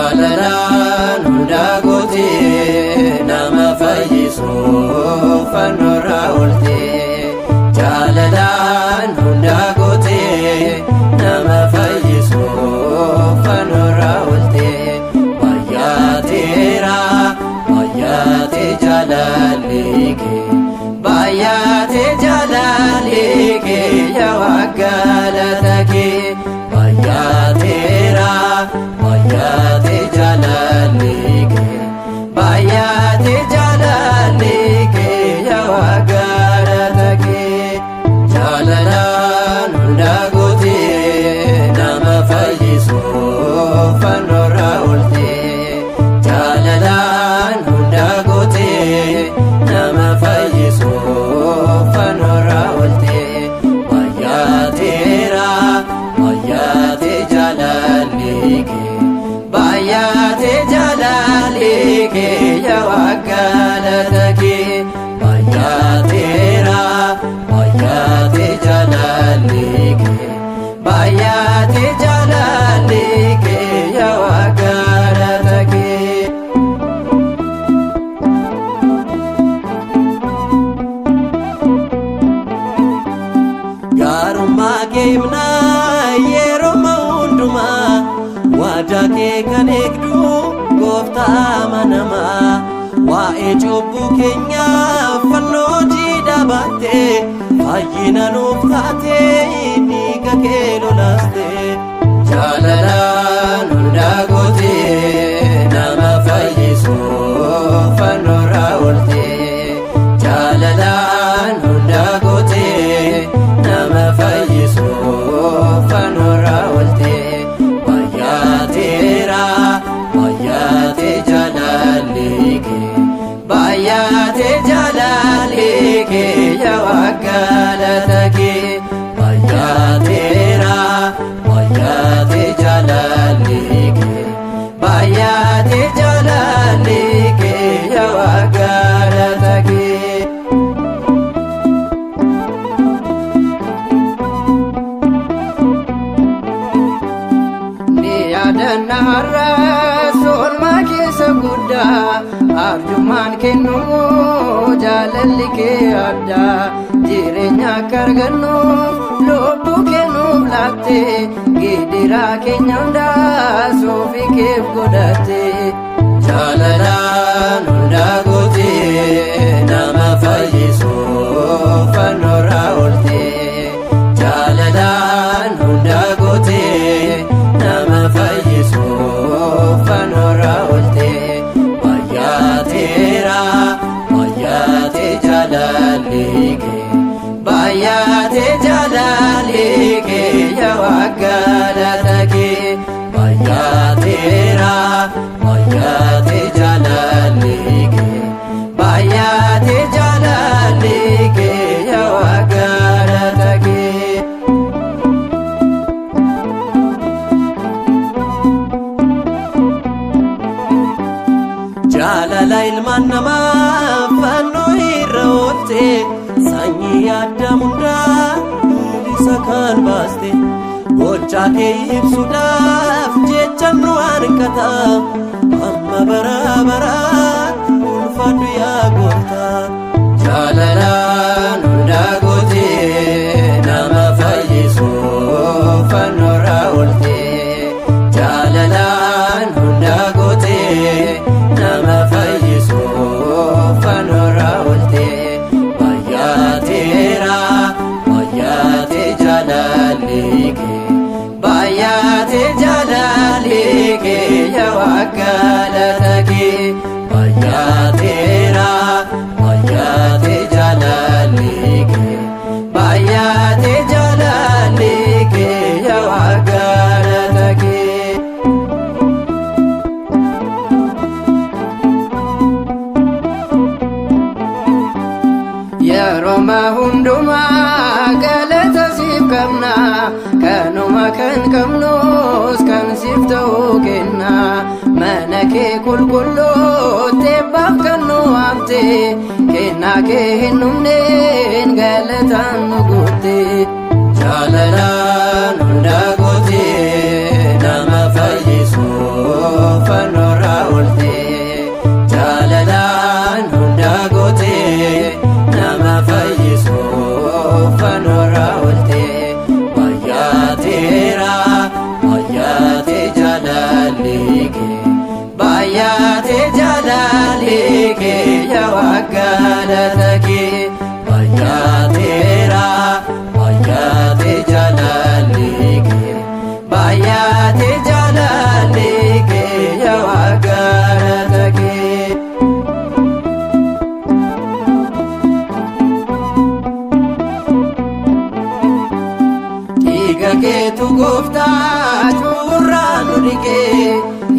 Jaalalaan hundaa gootee nama fayyisuuf fannoorraa ooltee. Jaalalaan hundaa gootee nama fayyisuuf fannoorraa ooltee. Baay'ateera baay'ate jaalalli kee. Baay'ate jaalalli kee yaa Waaqa galata kee. Baay'ateera baay'ate jaalalli kee. Baay'ate jaalalli kee yaa Waaqa galata kee. Jaalalaan hundaa gootee nama fayyisuuf fannoorraa ooltee. Jaalalaan hundaa gootee nama fayyisuuf fannoorraa ooltee. Baay'ateera baay'ate jaalalli kee. Baay'ate jaalalli kee yaa Waaqa galata kee. Baay'ateera baay'ate jaalalli kee. Baay'ate jaalalli kee yaa Waaqa galata kee. Gaarummaa kee himnaa yeroo hundumaa, waadaa kee kan eegdu gooftaa amanamaa. Waa'ee cubbuu keenyaa fannoo jiidhaa baattee, fayyina nuuf taatee dhiiga kee lolaaste. Jaalalaan hundaa gootee nama fayyisuuf fannoorraa ooltee. Jaalalaan hundaa gootee nama fayyisuuf fannoorraa ooltee. Baay'ateera baay'ate jaalalli kee. Baay'ate jaalalli kee yaa Waaqa galata kee. Baay'ateera baay'ate jaalalli kee. Baay'ate jaalalli kee yaa Waaqa galata kee. Ni yaadanna har'a oolmaa keessa guddaa, arjummaan kennu jaalalli kee addaa. Jireenya akka argannuuf lubbuu kennuuf laatte, gidiraa keenya hundaa suufii keef godhatte. Jaalalaan hundaa gootee nama fayyisuuf fannoorraa ooltee. Jaalalaan hundaa gootee nama fayyisuuf fannoorraa ooltee. Baay'ateera baay'ate jaalalli kee. Baay'ate jaalalli kee yaa Waaqa galata kee. Baay'ateera baay'ate jaalalli kee. Baay'ate jaalalli kee yaa Waaqa galata kee. Jaalala ilmaan namaa fannoo irra oolte, sanyii Addaam hundaa bilisa kan baaste. Gochaa kee ibsuudhaaf jecha nu hanqata, amma bara baraatti ulfaadhu yaa gooftaa. Jaalalaan hundaa gootee nama fayyisuuf fannoorraa ooltee. Jaalalaan hundaa gootee nama fayyisuuf fannoorraa ooltee. Baay'ateera baay'ate jaalalli kee. Baay'ate jaalalli kee yaa Waaqa galata kee. Baay'ateera baay'ate jaalalli kee. Baay'ate jaalalli kee yaa Waaqa galata kee. Yeroo hundumaa galata siif qabna, kanuma kan qabnus kan siif ta'uu kenna. Mana kee qulqulluutti eebbaaf kan nu waamte, kennaa kee hin dhumneen galataan nu guutte. Jaalalaan hundaa gootee nama fayyisuuf. kee baay'ate jaalalli kee yaa galata kee baay'ateera baay'ate jaalalli kee baay'ate jaalalli kee yaa galata kee. Dhiiga keetu gooftaa cuurraa nu dhiqee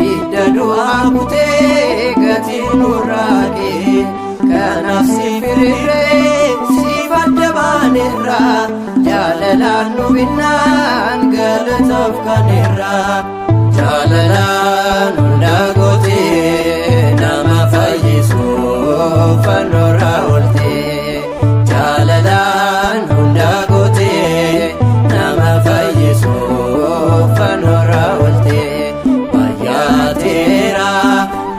hidda du'aa kutee gatii nurraa kee kanaaf si firiiree siif adda baaneerra jaalalaan nu binnaan galataaf kaneerra jaalalaan hunda gootee nama fayyisuuf fannoorraa ooltee jaalalaan hunda gootee nama fayyisuuf fannoorraa ooltee baay'ateera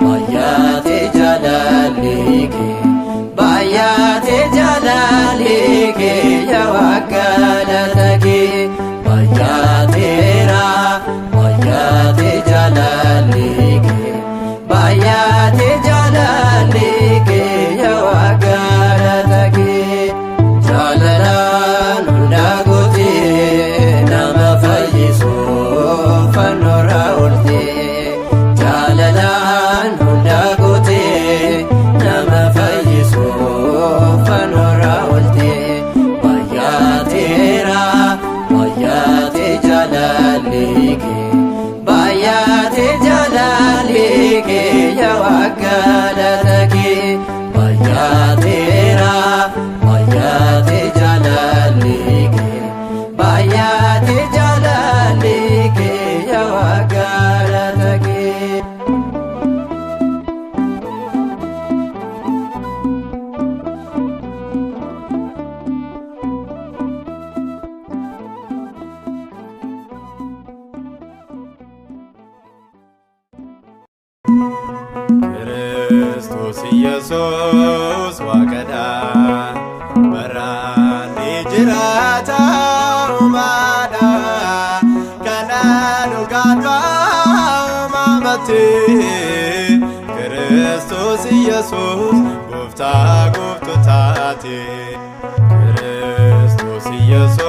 baay'ate jaalalli kee baay'ate jaalalli kee yaa galata kee baay'ateera baay'ate jaalalli kee baay'ate jaalalli kee yaa galata kee jaalalaan hunda gootee nama fayyisuuf fannoorraa ooltee jaalalaan hunda gootee nama fayyisuuf fannoorraa ooltee baay'ateera baay'ate jaalalli kee baay'ate jaalalli kee yaa galata kee baay'ateera baay'ate jaalalli kee baay'ate jaalalli kee yaa galata kee. Kiristoos Iyesuus Waaqadha. Baraan ni jiraata uumaadha. Kana dhugaadha uumamatti. Kiristoos Iyesuus gooftaa gooftotaati. Kiristoos Iyesuus.